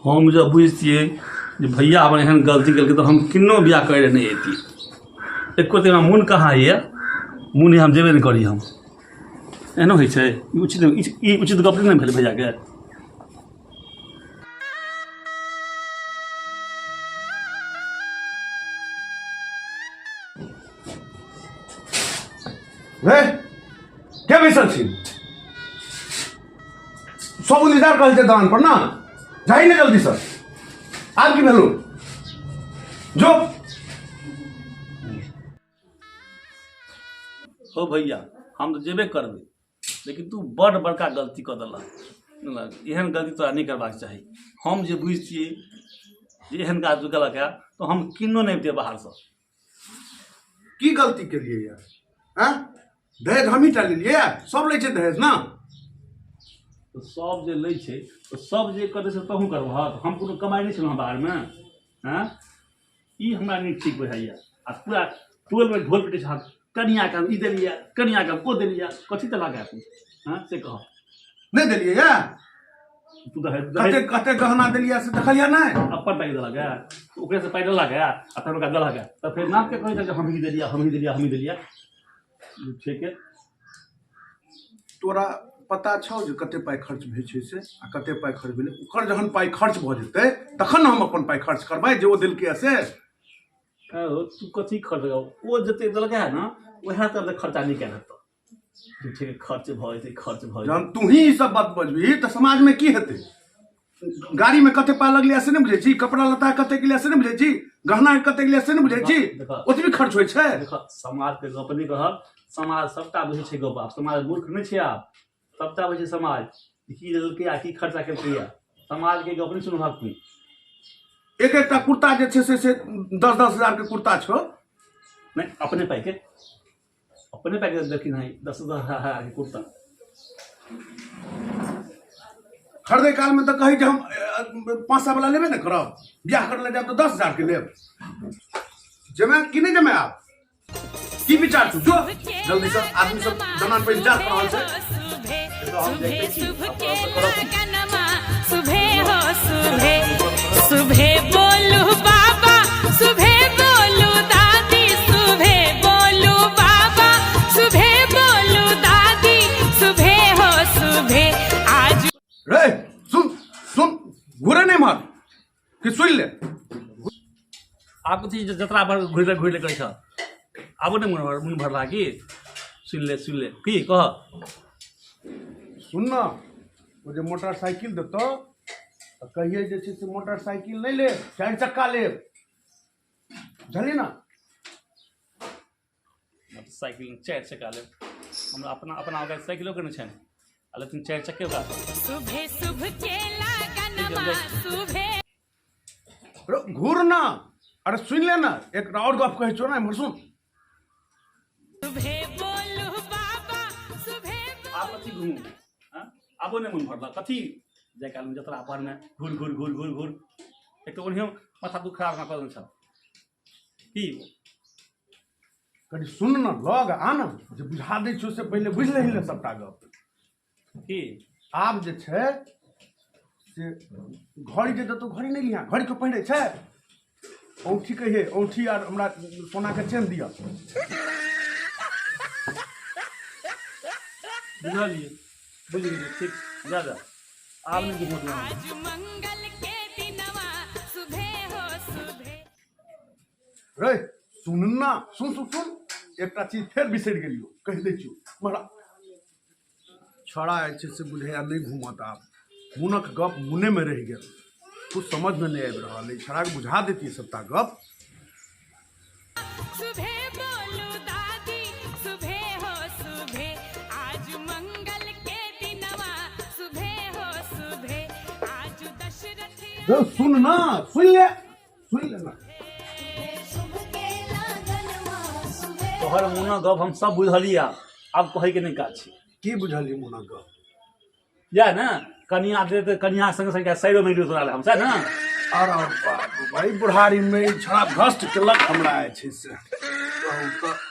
हम जब बुझतियै जे भैया हमर एहन गलती केलकै तऽ हम किन्नो बियाह करै लए नहि अयतियै। एको रत्ती हमरा मोन कहाँ होइए, मोन होइए हम जेबे नहि करी हम। एहनो होइ छै? ई उचित ई उचित गप नहि ने भेलै भैयाके। रे के बैसल छी? सब इंतजार कर छै दलान पर ना, जाही ने जल्दी सर। आब की भेलो जो। हो भैया, हम तऽ जेबे करबै, लेकिन तू बड़ बड़का गलती कऽ देलह। एहन गलती तोरा नहि करबाक चाही। हम जे बुझतियै जे एहन काज तू केलक हए तऽ हम किन्नो नहि अबितियै बाहरसँ। की गलती केलियै यार? आँय, दहेज हमही टा लेलियै? सब लै छै दहेज ना। तऽ सब जे लै छै तऽ सब जे करै छै तहूँ करबहक? हम कोनो कमाइ नहि छलहुँ बाहरमे? आँय, ई हमरा नहि ठीक बुझाइए। आ पूरा टोलमे ढोल पिटै छहक, कनियाके हम ई देलियै, कनियाके हम ओ देलियै। कथी देलक हए तू? हँ, से कह। नहि देलियै या? तू दहेज कते कते गहना देलियै से देखलियै नहि? अपन पाइ देलक हए, ओकरे से पाइ लेलक हए आ तहन ओकरा देलक हए, तऽ फेर नाम के कहै छै जे हम ही देलियै, हम ही देलियै, हम ही देलियै। ठीक है। तोरा पता छौ जे कते पाइ खर्च भेल छै से आ कते पाइ खर्च भेलै? ओकर जहन पाइ खर्च भऽ जेतै तखन ने हम अपन पाइ खर्च करबै जे ओ देलकै से। तू कथी खर्च? ओ जते देलकै है ने, उएह तरह खर्चा नहि कयल हेतौ। ठीक, खर्च भऽ जेतै, खर्च भऽ जेतै। जहन तू ही ई सब बात बजबही तऽ समाजमे की हेतै? गाड़ीमे कते पाइ लगलै से नहि बुझै छी? कपड़ा लत्ता कते गेलै से नहि बुझै छी? गहना कते गेलै से नहि बुझै छी? ओतबी खर्च होइ छै। देख, समाजके गप नहि कहब। समाज सबटा बुझै छै गप आब। समाज मूर्ख नहि छै आब, सबटा बुझै छै समाज की लेलकै आ की खर्चा केलकै। समाजके गप नहि सुनबहक तू। एक एकटा कुर्ता जे छै से 10-10 हजार के कुर्ता छौ। नहि, अपने पाइके, अपने पाइके देखिन है 10-10 हजार के कुर्ता। खरीदे काल में तऽ कहै जे हम 500 वाला लेबे ने करब, बियाह करे लए जायब तऽ 10 हजार के लेब। जेमे कि नहि जेमे? आब की विचार छौ? जो जल्दी से, आदमी सब दलान पर इंतजार कर रहल छै। सुबह सुबह के लगनमा, सुबह हो सुबह। सुबह बोलू बाबा, सुबह बोलू दादी, सुबह बोलू बाबा, सुबह बोलू दादी, सुबह हो सुबह आज। रे सुन सुन, घुरे नहीं मार कि सुन ले। आब कथी जतरा भर घुरि घुरि करै छ? आबो नहि मन मन भरला की? सुनि ले, सुनि ले, की कह। सुन न, ओ जे मोटरसाइकिल देतौ तऽ कहिए जे छै से मोटरसाइकिल नहि लेब, चारि चक्का लेब, बुझलियै ने? मोटरसाइकिल चारि चक्का लेब। हमरा अपना अपना ओकरा साइकिलो के नहि छनि आ लेकिन चारि चक्के ओकरा। सुबह सुबह के लगनमा, सुबह। रो, घूर ना। अरे सुन ले ना, एक और गप कहै छौ ना, इम्हर सुन। सुबह बोलू बाबा, सुबह। आब कथी घुमू? आँ? आबो नहि मन भरल कथी? जाय कालमे जतरा परमे घुर घुर घुर घुर घुर, एक तऽ ओनहियो माथा तू खराब ना कऽ देने छल की? कनि सुन न, लग आ न, जे बुझा दै छौ से पहिले बुझि लही ने सबटा गप। की? आब जे छै से घड़ी जे देतौ, घड़ी नहि लिहा, घड़ी के पहिरै छै? औंठी कहिए, औंठी आर हमरा सोनाके चेन दिअ। बुझलियै, बुझि गेलियै। ठीक, जा जा, आब नहि घुमत। आज मंगल के दिनवा, सुबह हो सुबह। रे सुन ना, सुन सुन सुन, एकटा चीज फेर बिसरि गेलियो, कहि दै छियौ। मरा छौड़ा जे छै से बुझैया नहि घूमत। आब मुनक गप मुनेमे रहि गेल, कुछ समझमे नहि आबि रहल अछि। छौड़ाके बुझा दैतियै सबटा गप। सुबह बोलू दादी, सुबह हो सुबह। आज मंगल के दिनवा, सुबह हो सुबह। आज दशरथ। रे सुन ना, सुन ले, सुन ले ना। तोहर मुनक गप हम सब बुझलियै, आब कहैके नहि काज छै। की बुझलियै मुनक गप? या ने कनिया दे तऽ कनिया संगे संगे साइडो मारि तोरा हम, सएह ने? अरे बाप रे भाई, बुढ़ारी में ई छौड़ा भ्रष्ट केलक हमरा जे छै से कहू तऽ।